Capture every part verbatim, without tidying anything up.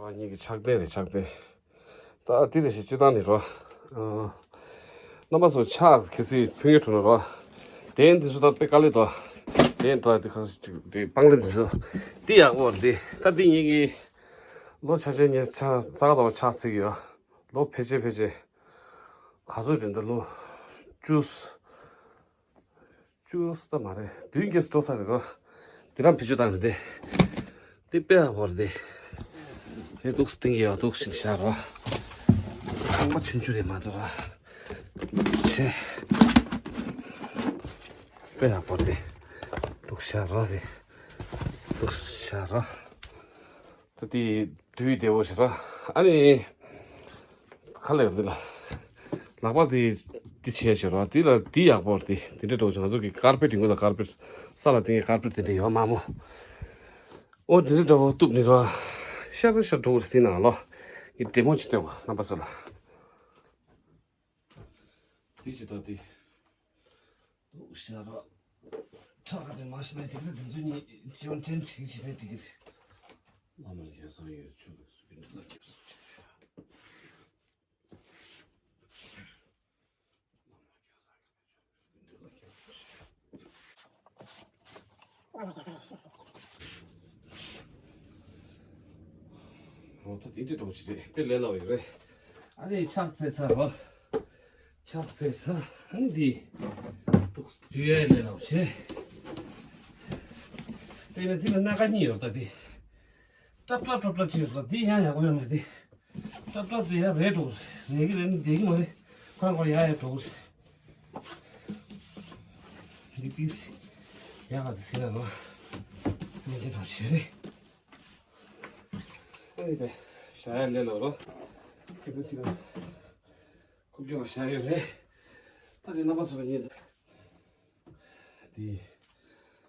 ཨ་ཉིད་ཀྱི་ཕྱག་རྟེན་རེད། ཕྱག་རྟེན། ད་དེ་རེ་ཞིག་སྤྱི་བཏང་ནི་རོ། རྣམ་པ་ཚོ་ཕྱག་གལ་སྲིད་ཕུལ་ཡོད་འགྲོ་ན་རོ། དེ་འདི་ཚོ་ད་དཔེ་དཀའ་ལས་དོ། དེ་འདྲ་དེ་ག་ཅིག་དེ་པང་ལེབ་འདི་ཚོ། དེ་ཡག་པོ་རེད། ད་དེ་ཉིད་ཀྱི་ལོ་ཆ་ཆེན་ཉེ་ཆ་ས་ག་ཟླ་བ་ཕྱག་འཚལ་གྱི་ཡོད། ལོ་ཕལ་ཆེར་ཕལ་ཆེར་ག་ཚོད་རེད་འདི། ལོ་བཅུ། བཅུ་ཙམ་མ་རེད། བདུན་བརྒྱད་ཙམ་འགྲོ་ས་རེད་རོ། དེ་རང་བེད་སྤྱོད་བཏང་རེད་དེ། དེ་དཔེ་ཡག་པོ་རེད་དེ། དེ་འདུག་སེ་སྟེང་གི་ཡོད་འདུག་ཞིག་བཞག་རོ། ཁང་པ་ཆུང་ཆུང་རེད་མ་གཏོགས་ར། ཆེ། དཔེ་ཡག་པོ་རེད་དེ། འདུག་བཞག་རོ་དེ། འདུག་བཞག་རོ། ད་དེ་དུས་བདེ་བོ་ཞིག་ར། ཨ་ནི། ག་ལེར་འདི་ལ། ལག་པ་དེ་དེ་བྱས་བྱས་ར། དེ་ལ་དེ་ཡག་པོ་རེད་དེ། དེ་འདྲ་འདྲ་བོ་ཅིག་ང་ཚོ་གི་ཀར་པེ་ཊི་རིང་པོ་ལ་ཀར་པེ་ཊི་ས་ལ་བཏིང་གི་ཀར་པེ་ཊི་དེ་འདྲ་ཡོད་མ་མོ། ཨོ་དེ་འདྲ་འདྲ་བོ་གཏུབ་ནི་ར། ཤར་ཤར་འགྲོ་གི་རེད་ཟིན་ན་ལོ། ངས་བདེ་མོ་ཅིག་སྟོན་གོ་རྣམ་པ་ཚོ་ལ། དེ་ཅི་ད་དེ། འདུག་བཞག་རོགས། ཁྲག་ག་དེ་མ་ཤི་ན་དེ་ག་དེ་ཚོ་གཉིས་ཅི་བ་ཕྲན་ཅིག་བྱེད་ན་དེ་གི་རེད། བླ་མ་ཡ་སང་ཡོད་ཆུ་གི་སུ་གི་འདི་ལ་སྐྱབས་སུ་མཆི། བླ་མ་ཡ་སང་ཡོད་ཆུ་གི་སུ་གི་འདི་ལ་སྐྱབས་སུ་མཆི། འོ་ད་དེ་འདྲ་འདྲ་བོ་ཅིག་རེད། དཔེ་ལས་སླ་བོ་ཡོད་རེད། ཨ་ནི་ཕྱག་འཚལ་ཚར་བ། ཕྱག་འཚལ་ཚར། ཨ་ནི་འདི་འདུག་སེ་དུས་ཡས་ལས་སླ་བོ་བྱས། དེ་ནས་དེ་ལ་སྣ་ཁ་གཉིས་ཡོད་ད་དེ། ཏྲབ་ཏྲབ་ཏྲབ་ཏྲབ་བྱས་ཡོད་ད་དེ་ཡང་ཡག་པོ་ཡོད་མ་རེད་དེ། ཏྲབ་ཏྲབ་བྱས་ཡ་རེད་འགྲོ་རེད། རེད་ཀྱི་རེད་ནི་བསྡད་ཀྱི་མ་རེད། ཁོ་རང་ཁོ་རང་ཡ་ཡ་འགྲོ་གི་རེད། འདི་ཏིས་ཡག་ག་དེ་ཟེར་ན་ལོ། མི་འདི་འགྲོ་བྱས་རེད། ཨ་ནི་དེ་བཞག་ཡ་ལས་ལོ་རོ། དེ་ཚོ་ཞིག་ལ་ཁུག་ཀྱོག་ལ་བཞག་ཡོད་རེད། ད་དེ་རྣམ་པ་ཚོ་ལ་ཉེ་དེ་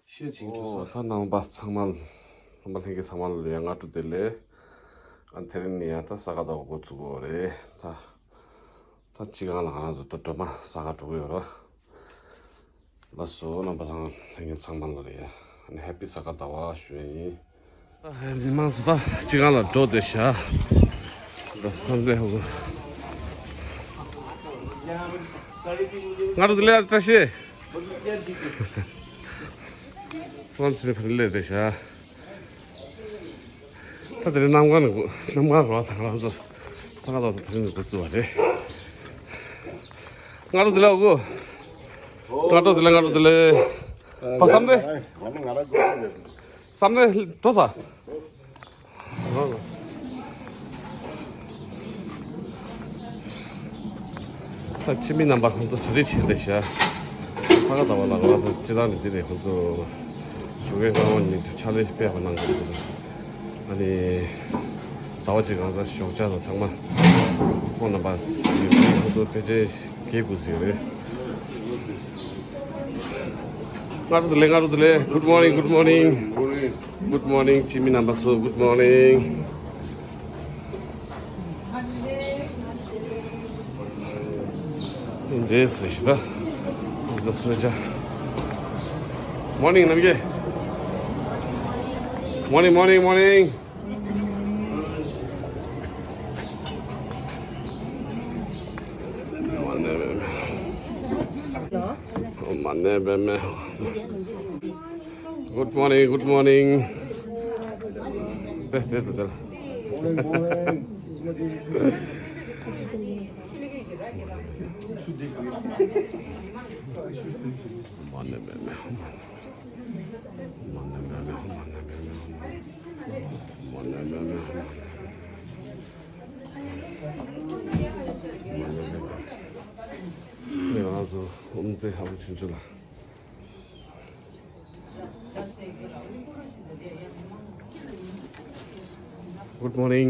ཤེས་བྱེད་ཀྱི་འདུག་ས། ཨོ་ད་རྣམ་པ་ཚང་མ་རྣམ་པ་ལྷན་རྒྱས་ཚང་མ་ལ་ཡང་སྔ་དྲོ་བདེ་ལེགས། ཨ་དེ་རིང་ནས་ཡང་ད་ས་ག་ཟླ་བ་འགོ་བཙུགས་པ་རེད་ད། ད་སྤྱི་ཁང་ལ་ང་རང་ཚོ་ད་སྒྲོལ་མ་ཟ་ག་འགྲོ་གི་ཡོད་ར། ལགས་སོ་རྣམ་པ་ཚང་ལྷན་རྒྱས་ཚང་མ་ལ་རེད། ཨ་ནི་ཧེ་པི་ས་ག་ཟླ་བ་ཞུ་ཡ་ཡིན། ད་ཧེ་མི་མང་སུ་ད་སྤྱི་ཁང་ལ་འགྲོ་བསྡད་ཤག་ད་བསམ་གཟས་ཧུ། སྔ་དྲོ་བདེ་ལེགས་བཀྲ་ཤིས། བསམ་གཟས་ཕ་ལས་བསྡད་ཤག་ད་དེ་རིང་གནམ་གང་ནས་འགོ་གནམ་གང་རོ་ཐང་རང་ཚོ་ས་ག་ཟླ་བ་དེ་རིང་ནས་འགོ་བཙུགས་པ་རེད། སྔ་དྲོ་བདེ་ལེགས་ཨོ་ཁུ། སྔ་དྲོ་བདེ་ལེགས། སྔ་དྲོ་བདེ་ལེགས། ཕ་བསམ་རེད། བསམ་རེད་འགྲོ་ས། ད་ཕྱི་མི་རྣམ་པ་ཁོང་ཚོ་གྲ་སྒྲིག་བྱས་བསྡད་ཤག་ས་ག་ཟླ་བ་ལ་རོ་ད་སྤྱི་བཏང་ནས་འདི་ནས་ཁོང་ཚོ་ཞོགས་ཀའི་སྔ་པོ་ཉིན་ཕྱག་ལས་སྤེལ་བ་གནང་དགོས་འདུག་ཨ་ནི་ཟླ་བ་གཅིག་གང་ཟག་ཞོགས་ཇ་དང་ཚང་མ་ཁོང་རྣམ་པ་ཡོད་ཁོང་ཚོ་ཕལ་ཆེར་སྐྱེལ་དགོས་ཟེར་རེད། སྔ་དྲོ་བདེ་ལེགས། སྔ་དྲོ་བདེ་ལེགས། Good morning, good morning. Good morning. སྤྱི་མི་རྣམ་པ་ཚོ། Good morning. འདྲེས་སུ་ཞིག་ད། འདི་སུ་ཅག Morning, རྣམ་རྒྱལ། Morning, morning, morning. Good morning, good morning. ང་ཚོ་དབུ་མཛད་ལྷ་བུ་ཆུང་ཆུང་ལགས། Good morning.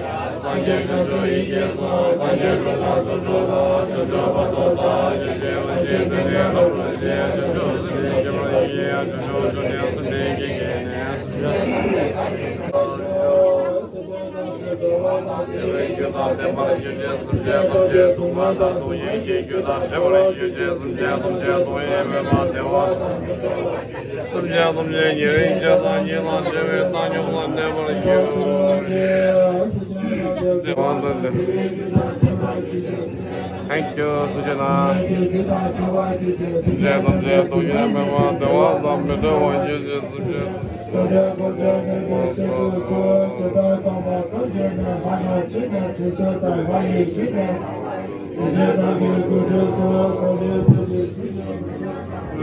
སངས་རྒྱས་བྱང་ཆུབ་ཡེ་ཤེས་སོགས། སངས་རྒྱས་སྒྲུབ་དང་བརྩོན་འགྲུས་དང་། བྱང་ཆུབ་བར་དོ་དང་། ཇི་ལྟར་བ་ཞིག་དེ་ནས་རབ་ཏུ་བྱེད། བྱང་ཆུབ་སེམས་དཔའི་ཁྱད་པར་ཡིན། བྱང་ཆུབ་འབྱུང་གནས་སེམས་དཔའི་ཁྱད་ཀྱིས་ནི། རྒྱལ་བའི་རྒྱུད་དང་ལྡན་པར་གྱུར་ཅིང་། སེམས་ཅན་ཐམས་ཅད་སྡུག་བསྔལ་དང་སྡུག་བསྔལ་གྱི་རྒྱུ་དང་བྲལ་བར་གྱུར་ཅིང་། སེམས་ཅན་ཐམས་ཅད་སྡུག་བསྔལ་མེད་པར་བདེ་བ་དང་ལྡན་པར་གྱུར་ཅིང་། སེམས་ཅན་ཐམས་ཅད་ཉེ་རིང་ཆགས་སྡང་གཉིས་ལ་སྐྱེ་བའི་བཏང་སྙོམས་ལ་གནས་པར་འགྱུར། བདེ་བ་དང་ལྡན། Thank you. ཐུགས་རྗེ་གནང་། སེམས་ཅན་ཐམས་ཅད་སྡུག་བསྔལ་མེད་པར་བདེ་བ་དང་མི་འབྲལ་བར་གྱུར་ཅིག། སེམས་ཅན།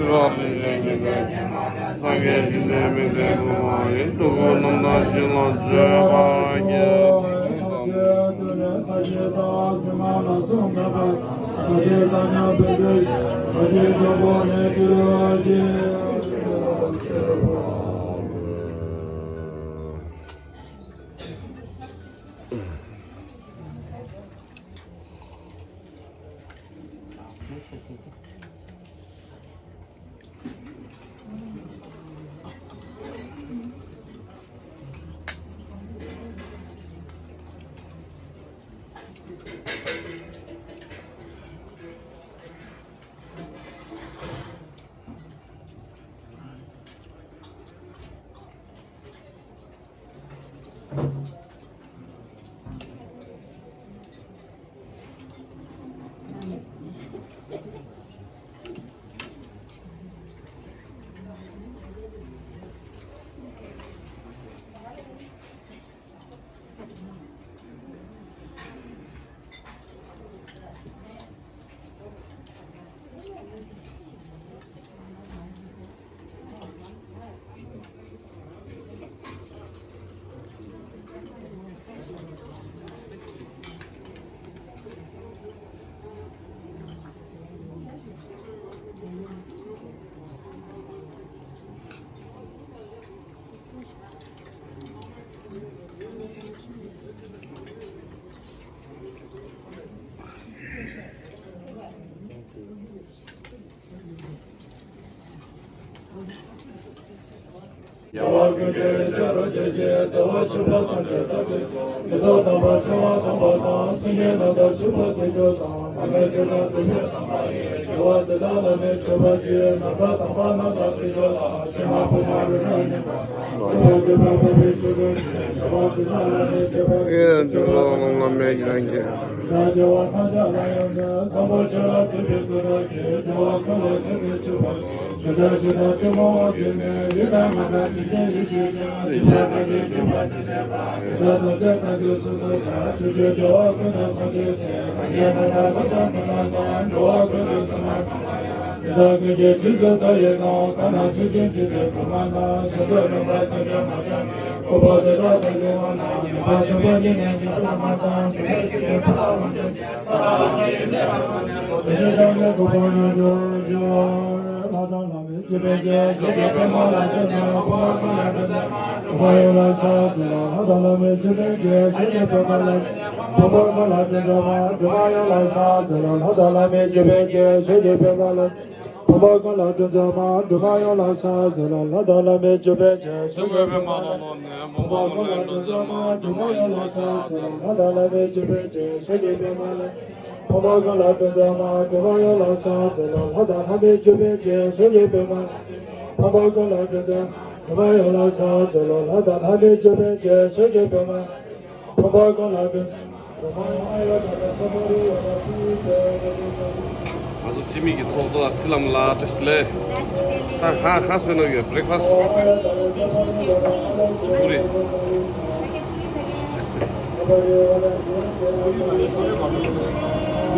རབ་ཏུ་བྱུང་གི་སངས་རྒྱས་ཞིང་དུ་མི་འབྲལ་བ་ཡི། སྡུག་ཀུན་རྣམ་དག་ཞི་ལ་བྱེད་པ་ཡི། རྒྱལ་བ་ཀུན་གྱི་དོན་དུ་རབ་བྱེད་ཅིང་། བདེ་བར་གཤེགས་པ་ཐམས་ཅད་བདག་གིས་སྩོལ། མི་ལྡོག་དམ་པ་ཆེ་བ་དམ་པ་དང་། སེང་གེ་རྣམས་དང་མཆིམས་ཕུ་དུད་འགྲོ་དང་། མ་ནས་ཆོས་རྣམས་ཐོས་པའི་དམ་པ་ཡིས། དགེ་བ་འདི་དག་ལ་ནི་མཆོད་པར་བགྱི། ན་བཟའ་དམ་པ་རྣམས་དང་དུད་འགྲོ་དང་། ཕྱེ་མ་ཕུར་མ་རུ་ཏྲ་རྙིང་པ་དང་། ལུས་པ་གྲུབ་པ་འཕགས་པའི་ཆོས་ཀུན་གྱི། དགེ་བ་འདི་དག་ལ་ནི་མཆོད་པར་བགྱི། ཡེ་འབྲུ་རྣམས་ལ་མེད་ཀྱང་བགྱི། ད་བྱ་བ་ཐམས་ཅད་ལ་ཡང་འདུད། བཟང་པོ་ཆོས་ལ་འདུད་པའི་ཀུན་རྫོབ་ཀྱི། བྱ་བ་ཀུན་ལ་ཆོས་ཀྱི་ཆོས་པ། དུད་འགྲོ་ཞིང་དང་ཐུན་མོང་བ་ཀུན་ནས། ཡུལ་དང་མ་དང་དེ་བཞིན་གཤེགས་པ་ཡང་། རིག་པ་དག་གིས་བསྡུས་པ་ཇི་སྙེད་པ། དེ་དག་ཐམས་ཅད་བདག་གིས་སོ་སོར་བཤགས། ཕྱོགས་བཅུའི་རྒྱལ་བ་ཀུན་དང་སངས་རྒྱས་སྲས། སངས་རྒྱས་རྣམས་དང་ལྷ་དང་སྲིན་པོ་དང་། འགྲོ་བ་ཀུན་ལ་གསོལ་བ་འདེབས་པ་ཡང་། དེ་དག་ཀུན་གྱི་རྗེས་སུ་བདག་ཡི་ནོ། གང་ན་ཤེར་ཕྱིན་བྱེད་པའི་གོ་འཕང་དང་། ཤེས་བྱ་རིམ་པ་སངས་རྒྱས་མ་ཚང་། ཨོ་པ་དེ་དག་ཏུ་ལུས་པ་ན། མི་ཕམ་ཁྱིམ་པ་ཉིད་ནི་འགྱུར་བ་མ་གཏོགས། འགྱུར་བའི་ཤེས་བྱའི་ཕུ་ཐག་རིང་དུ་གྱེས། ས་ལ་ལམ་གྱི་ཡུལ་ནི་རང་ལ་གནས། དེ་ཕྱིར་བདག་ནི་གོ་འཕང་མྱུར་དུ་འགྱུར། ལྷ་དང་ལྷ་མིན་སྤྱོད་པའི་རྒྱལ། ཞེས་བྱའི་པདྨ་ལ་ཐིམ་ནས། ཕོ་བ་ཀུན་ལ་སྤྲིན་ཚང་མ། སྒྲོན་མ་ཡུམ་ལ་ཕྱག་འཚལ་ལོ། ལྷ་དང་ལྷ་མིན་སྤྱོད་པའི་རྒྱལ། ཞེས་བྱའི་པདྨ་ལ་ཕོ་བ་ཀུན་ལ་སྤྲིན་ཚང་མ། སྒྲོན་མ་ཡུམ་ལ་ཕྱག་འཚལ་ལོ། ལྷ་དང་ལྷ་མིན་སྤྱོད་པའི་རྒྱལ། ཞེས་བྱའི་པདྨ་ལ། ཕོ་བ་ཀུན་ལ་སྤྲིན་ཚང་མ། སྒྲོན་མ་ཡུམ་ལ་ཕྱག་འཚལ་ལོ། ལྷ་དང་ལྷ་མིན་སྤྱོད་པའི་རྒྱལ། ཞེས་བྱའི་པདྨ་ལ། ཕོ་བ་ཀུན་ལ་སྤྲིན་ཚང་མ། སྒྲོན་མ་ཡུམ་ལ་ཕྱག་འཚལ་ལོ། ལྷ་དང་ལྷ་མིན་སྤྱོད་པའི་རྒྱལ། ཞེས་བྱའི་པདྨ་ལ། ཕོ་བ་ཀུན་ལ་སྤྲིན་ཚང་མ། སྒྲོན་མ་ཡུམ་ལ་ཕྱག་འཚལ་ལོ། ལྷ་དང་ལྷ་མིན་སྤྱོད་པའི་རྒྱལ། ཞེས་བྱའི་པདྨ་ལ། ཕོ་བ་ཀུན་ལ་སྤྲིན་ཚང་མ། སྒྲོན་མ་ཡུམ་ལ་ཕྱག་འཚལ་ལོ། ལྷ་དང་ལྷ་མིན་སྤྱོད་པའི་རྒྱལ། ཞེས་བྱའི་པདྨ་ལ། ཕོ་བ་ཀུན་ལ་སྤྲིན་ཚང་མ། སྒྲོན་མ་ཡུམ་ལ་ཕྱག་འཚལ་ལོ། ང་ཚོ་སྤྱི་མི་གི་ཚོགས་གཙོ་ཚེ་ལམ་ལགས་བཀྲ་ཤིས་བདེ་ལེགས། ད་ཧ་ཧ་སོན་ནོ་ཡོད། བྷི་རེག་ཕ་སི། ཀུ་རེ། ཀུ་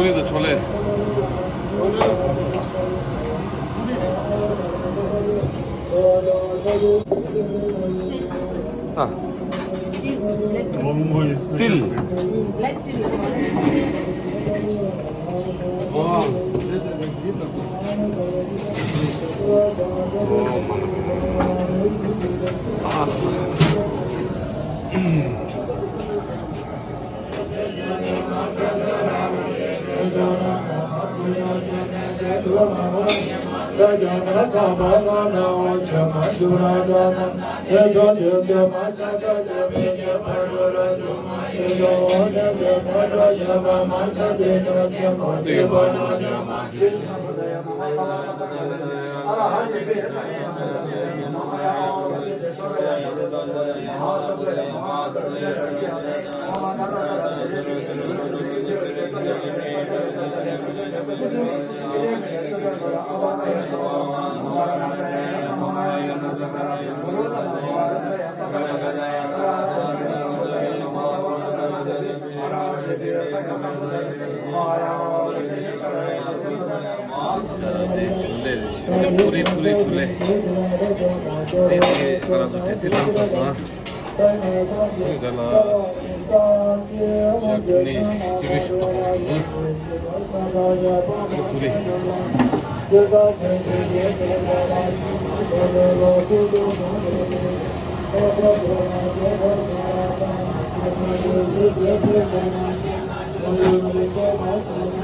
རེ་དང་ཆོག་ལེ། ཨ། ཏིལ། ཕུ་རེ་ཕུ་རེ་ཕུ་རེ། དེ་ནས་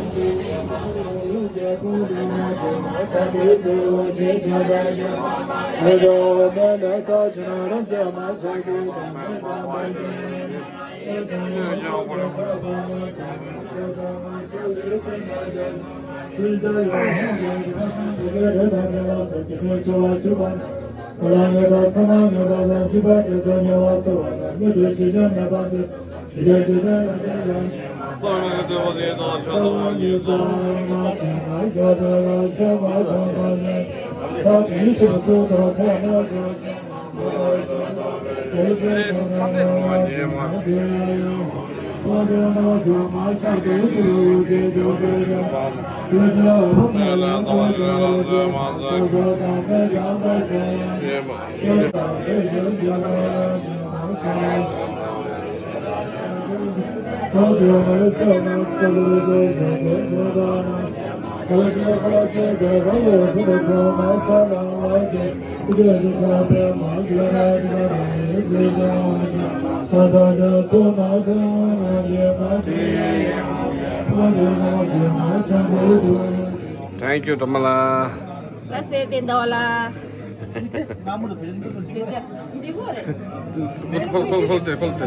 ང་རང་ཚོ་དྲན་རྩིས་བཏང་ཚར་སོང་། ཨ། ཕུ་རེ་ག་ལ། ཞག་ནི་སི་རི་ཞིག་ཏོག་ཨ། ཕུ་རེ། Thank you, Tamala. ལ་སེ་དེ་འདྲ་བ་ལ། འདི་གོ་རེད། འདི་གོ་རེད། ཁོ་ཁོ་ཁོ་དེ་ཁོ་དེ།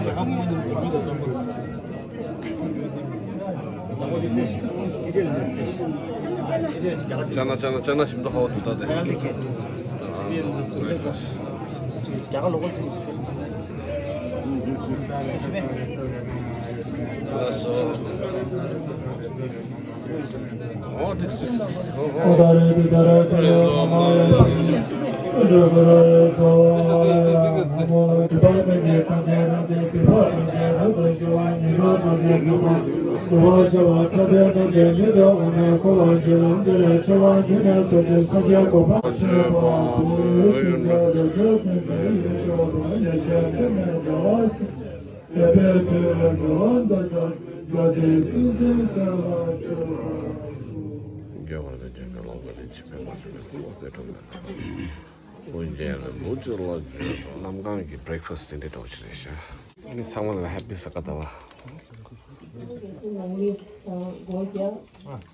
ཅ་ན་ཅ་ན་ཅ་ན་ཞིམ་དུ་ཧ་བ་དུ་ད་དེ། རྒྱ་གར་ལོ་གོ་ཅི་ཟེར། འགྲོ་བ་བྱ་བ་ཐ་དད་རྣམས་ཀྱང་ཉིད་དུ་འོང་ནས་འཁོར་བ་འཇིག་ལམ་འདི་ལས་སྐྱོབ་པར་འདུས་ནས་ཐུགས་རྗེས་སངས་རྒྱས་གོ་འཕང་མཆོད་པ་པོའི་ཞིང་ས་རྡོ་རྗེ་ཀུན་ལྡན་ཡུལ་མཆོག་རང་ཡེ་ཤེས་ཀུན་ནས་འདྲ་བར་གསལ། དད་པས་སྤྲུལ་པའི་ནོར་བུ་འདི་དག་འཇོག་སྟེ་ཏིང་འཛིན་གསལ་བར་མཆོད་པར་ཞུ། རྒྱལ་བ་རིན་ཆེན་གྱི་ལོ་ག་རེ་ཆེ་བའི་ལོ་ཆེ་བའི་ལོ་དེ་གྲོང་ཁྱེར་ཀུན་མཁྱེན་རིན་པོ་ཆེ་ལ་བརྗོད་པ། གནམ་གང་གི་བྷི་རེག་ཕ་སི་དེ་འདྲའི་འདྲ་བོ་ཞིག་རེད་ཤག་ཨ་ནི་ཚང་མ་ལ་ཧེ་པི་ས་ག་ཟླ་བ། ནང་མི་དང་སྒོ་བརྒྱ།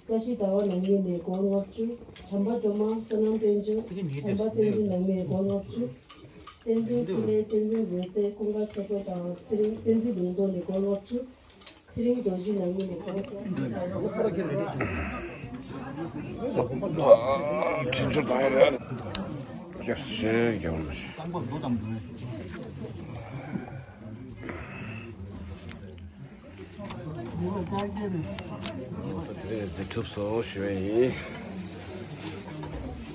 བཀྲ་ཤིས་ཟླ་བ་ནང་མི་ནས་སྒོར་ལྔ་བཅུ། བྱམས་པ་སྒྲོལ་མ་བསོད་ནམས་དཔལ་འབྱོར་བྱམས་པ་བསྟན་འཛིན་ནང་མི་ནས་སྒོར་ལྔ་བཅུ། བསྟན་འཛིན་འཕྲིན་ལས་བསྟན་འཛིན་འོད་ཟེར་ཀུན་དགའ་ཆོས་འཕེལ་དང་ཚེ་རིང་བསྟན་འཛིན་ལུང་རྟོགས་ནས་སྒོར་ལྔ་བཅུ། ཚེ་རིང་རྡོ་རྗེ་ནང་མི་ནས་སྒོར་ལྔ་བཅུ། ཆུ་ཆུ་དང་རེད། རྒྱབ་ཤེས་རྒྱབ་མ་ཤེས། དེ་ཐུབ་སོང་ཞུ་བ་ཡིན།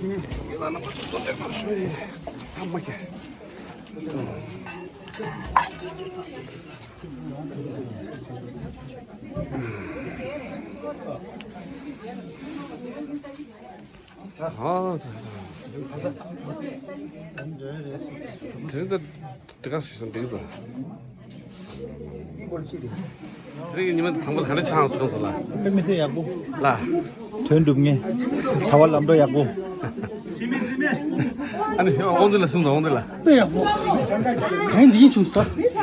ཡིན་ལ་ན་མ་ཐུབ་སོང་དེ་མ་ཞུ་བ་ཡིན། ཐམ་པ་ཁྱེར། ཨ། དེ་འདྲ་དེ་ག་ཞིག་སོང་འདུག་ད། དེ་གི་ཉི་མ་དང་པོ་ག་རེ་ཆགས་སོང་ཟེར་ལ། དཔེ་མི་སྲིད་ཡག་པོ། ལ། དོན་འགྲུབ་ངེས། བྱ་བ་ལམ་འགྲོ་ཡག་པོ། ཨ་ནི་དབང་འདུས་ལ་སུན་སོང་། དབང་འདུས་ལ། དཔེ་ཡག་པོ། གང་འདི་བྱུང་ས།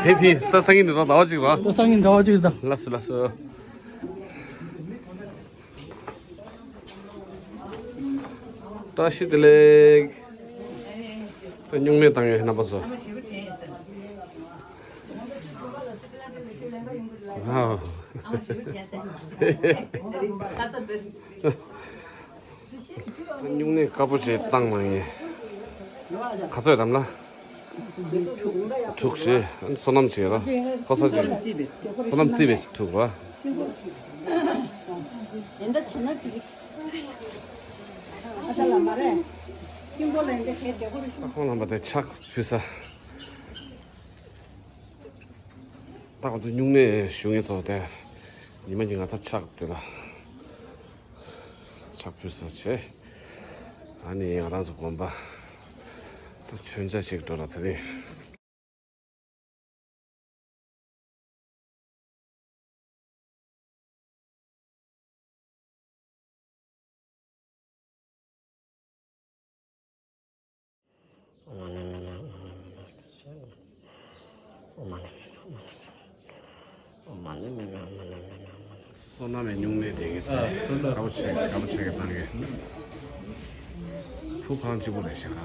ཧེ་དེ་ས་སང་ཉིན་འདི་རོ་ཟླ་བ་གཅིག་རོ། ས་སང་ཉིན་ཟླ་བ་གཅིག་རེད་ད། ལགས་སོ་ལགས་སོ། བཀྲ་ཤིས་བདེ་ལེགས། ད་སྨྱུང་གནས་བཏང་ཡོད་རྣམ་པ་ཚོ། ཨ། སྨྱུང་གནས་དཀར་པོ་ཅིག་བཏང་མ་ཡིན། ག་ཚོད་དམ་ལ། དྲུག་བྱས། བསོད་ནམས་བྱས་ར། ཕོ་གསར་བྱས། བསོད་ནམས་བརྩིས་པའི་དྲུག་ར། ཁོང་རྣམ་པ་དེ་ཕྱག་ཕུལ་ས། ད་ང་ཚོ་སྨྱུང་གནས་ཞུ་མཁན་ཚོ་དེ་ཉི་མ་ཉིན་གང་ད་ཕྱག་དེ་ལ། ཕྱག་ཕུལ་ས་བྱས། ཨ་ནི་ང་རང་ཚོ་དགོན་པ་ད་མཆོད་མཇལ་ཞིག་འགྲོ་ར་དེ་རིང་། བསོད་ནམས་ཀྱི་སྨྱུང་གནས་དེ་གི་ཨ་བསོད་ནམས། དཀར་པོ་ཆེ་དཀར་པོ་ཆེ་གི་བཏང་གི། ཕུག་ཁང་གཅིག་པོ་རེད་ཤག་ཨ།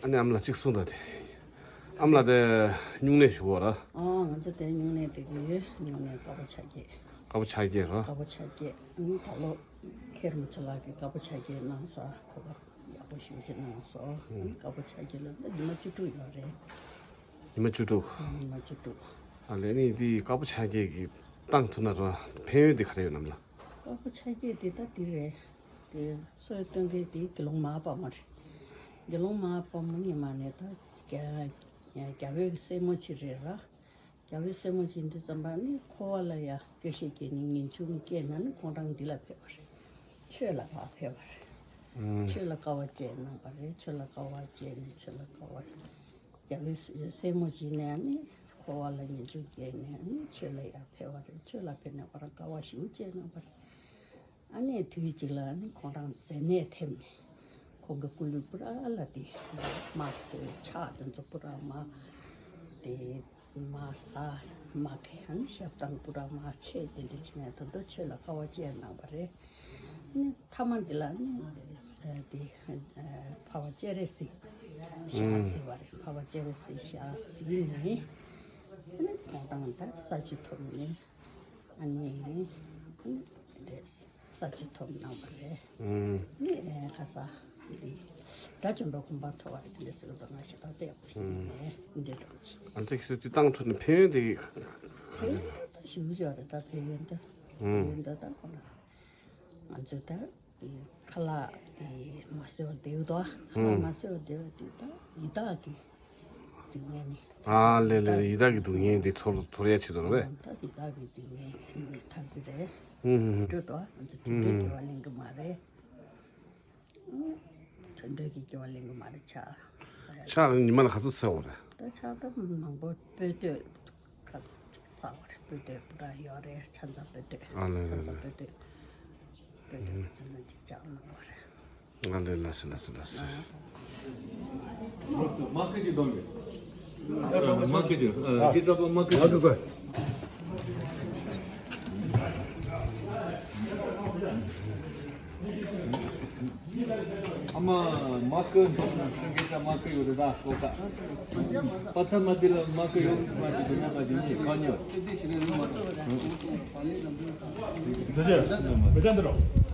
ཨ་ནི་ཨ་མ་ལགས་གཅིག་གསུངས་དང་དེ། ཨ་མ་ལགས་དེ་སྨྱུང་གནས་ཞུ་བ་ར། ཨ་ང་ཚོ་དེ་སྨྱུང་གནས་དེ་གི་སྨྱུང་གནས་དཀར་པོ་ཆ་བརྒྱད། དཀར་པོ་ཆ་བརྒྱད་ར། དཀར་པོ་ཆ་བརྒྱད། ཨ་ད་ལོ་མཁན་རིན་པོ་ཆེ་ལགས་ཀྱིས་དཀར་པོ་ཆ་བརྒྱད་གནང་ས་གོ་སྐབས་ཡག་པོ་ཞེ་པོ་ཅིག་གནང་སོང་། ཨ་ནི་དཀར་པོ་ཆ་བརྒྱད་ལ་ད་ཉི་མ་བཅུ་དྲུག་ཡོད་རེད། ཉི་མ་བཅུ་དྲུག་ཉི་མ་བཅུ་དྲུག་ཨ་ལས་ནི་དེ་དཀར་པོ་ཆ་བརྒྱད་ཀྱི་བཏང་ཐུབ་ན་ར་ཕན་ཡོན་དེ་ག་རེ་ཡོད་ནམ་ལ། དཀར་པོ་ཆ་བརྒྱད་དེ་ད་དེ་རེད། དེ་སྲོལ་གཏོད་མཁན་དེ་དགེ་སློང་མར་པ་མ་རེད། དགེ་སློང་མར་པ་མ་ཉི་མ་ནས་ད་རྒྱ་རྒྱ་བོད་ཀྱི་སྲས་མོ་ཅིག་རེད་ར། རྒྱ་བོད་སྲས་མོ་ཅིག་འདི་ཙམ་པ་ནི་འཁོར་བ་ལ་ཡ་སྐྱོ་ཤས་སྐྱེས་ནས་ངེས་འབྱུང་སྐྱེས་ན་ནི་ཁོང་རང་འདི་ལ་ཕེབས་པ་རེད། ཆོས་ལ་ཕར་ཕེབས་པ་རེད། ཨང་། ཆོས་ལ་དཀའ་བ་སྤྱད་གནང་བ་རེད། ཆོས་ལ་དཀའ་བ་སྤྱད་ནས་ཆོས་ལ་དཀའ་བ། རྒྱ་བོད་སྲས་མོ་ཅིག་ནས་ནི་འཁོར་བ་ལ་ངེས་འབྱུང་སྐྱེས་ནས་ནི་ཆོས་ལ་ཡར་ཕེབས་པ་རེད། ཆོས་ལ་ཕེབས་ནས་ཁོ་རང་དཀའ་བ་ཞེ་པོ་སྤྱད་གནང་བ་རེད། ཨ་ནི་དུས་གཅིག་ལ་ནི་ཁོང་རང་མཛེ་ནད་ཐེབས་ནས་ཁོང་གི་སྐུ་ལུས་པུ་ར་ལ་དེ་རྨ་སོས་ཆག་དེ་ཚོ་པུ་ར་མར་དེ་མར་ཟ། མར་གི་ཨ་ནི་ཞབས་བཏང་པུ་ར་མར་ཆད། དེ་འདྲ་བྱས་ནས་ད་དུང་ཆོས་ལ་དཀའ་བ་སྤྱད་གནང་བ་རེད། ནི་མཐའ་མ་འདི་ལ་ནི་ཨ་དེ་ཨ་འཕགས་པ་སྤྱན་རས་གཟིགས་ཞལ་གཟིགས་པ་རེད། འཕགས་པ་སྤྱན་རས་གཟིགས་ཞལ་གཟིགས་ནས་ནི་ཐོག་དང་ད་ས་བཅུ་ཐོབ་ནས། ཨ་ནི་དེ་ས་བཅུ་ཐོབ་གནང་བ་རེད། ཨུམ། ནི་ཁ་ས་འདི་དགྲ་བཅོམ་པ་གོ་འཕང་ཐོབ་པ་རེད། དེ་འདྲ་ཟེར་བ་ང་ཞེ་དྲག་དཔེ་ཡག་པོ་ཞིག་ཡིན་ནས་འདི་འདྲ་ཅིག་ཨ་ནི་ཁྱེད་ཚོས་དེ་བཏང་ཐུབ་ན་ཕན་ཡོན་དེ། ཕན་ཡོན་ད་ཞུ་ཞོར་རེད། ད་ཕན་ཡོན་ད་ཨུམ། ཕན་ཡོན་ད་ད་ཁོ་ན་ང་ཚོས་ད་དེ་ཁ་ལག་དེ་མ་ཟོས་པར་བསྡད་ཡོད་དོ། ཁ་ལག་ཨུམ། མ་ཟོས་པར་བསྡད་པ་དེ་ད་ཡི་དྭགས་ཀྱི། ངས་ནི། ཨ་ལེ་ལེ་ལེ། ཡི་དྭགས་ཀྱི་སྡུག་བསྔལ་འདི་ཚོར་ཚོར་ཡ་ཆེད་དུ་རེད། ད་ཡི་དྭགས་ཀྱི་སྡུག་བསྔལ་ནི་ཐར་གྱི་རེད། ཧུམ་ཧུམ་ཧུམ། སྤྲོད་དོ། ང་ཚོ་དུས་ཚོད་དུ་བ་ལེན་གི་མ་རེད། དུད་འགྲོའི་སྐྱེ་བ་ལེན་གི་མ་རེད་ཆ། ཕྱག་ཉི་མ་ལ་ག་ཚོད་འཚལ་བ་རེད། ད་ཕྱག་ད་མང་པོ་སྤོས་དོད་ག་ཚོད་ཅིག་འཚལ་བ་རེད། སྤོས་དོད་པུ་ར་ཡོད་རེད། ཕྱག་འཚལ་སྤོས་དོད། ཨ་ལེ་ལེ་ཕྱག་འཚལ་ལེ། སྤོས་དོད། སྤོས་དོད་ཚོད་ན་ཅིག་ཅག་གནང་བ་རེད། ཨ་ལེ་ལགས་སེ་ལགས་སེ་ལགས་སེ། མ་ཁ་ཅིག་གཏོང་གི། མ་ཁ་ཅིག་ཨ་ཀི་ཏྲ་པ་མ་ཁ་ཅིག་ཨ་མ་མ་ཁ་འདུག་ན་སེང་གེ་ཅག་མ་ཁ་ཡོད་རེད་ད་ལོ་ཀ། པ་ཐ་མ་དེ་ལ་མ་ཁ་ཡོད་མ་ཅིག་འདུག་ན་མ་ཅིག་ནི་ག་ཉོ། འདི་ཅི་འདི་རོ།